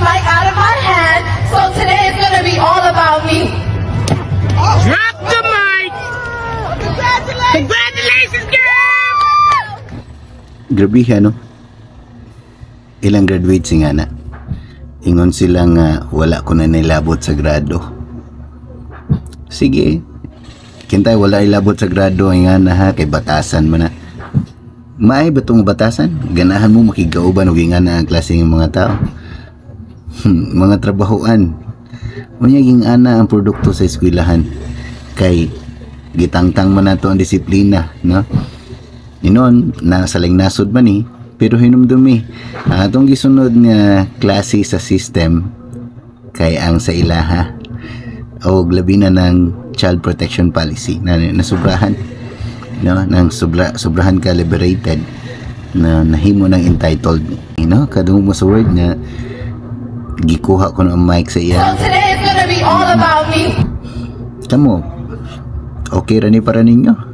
mic out of my hand. So today is gonna be all about me. Drop the mic! Congratulations, girl! Grabe, ano? Ilang graduate si nga na. Ingon sila nga wala ko na nilabot sa grado. Sige. Kintay wala ilabot sa grado nga na ha, kay batasan man na. Maay ba itong batasan? Ganahan mo makigauban og nga na ang klase ng mga tao. Mga trabahoan. Unya ging ana ang produkto sa eskwelahan kay gitangtang man nato ang disiplina, no? Inon, nasa laing nasod man ni, pero hinumdumi, ang atong gisunod nga klase sa system kay ang sa ilaha o labi na ng child protection policy na nasubrahan, no, nang sobrahan ka liberated na nahimo ng entitled, no? Kadungog mo sa word nga gikuha ko ang mic sa iya. So today is gonna be all about me. Kamo, okay ra ni para ninyo.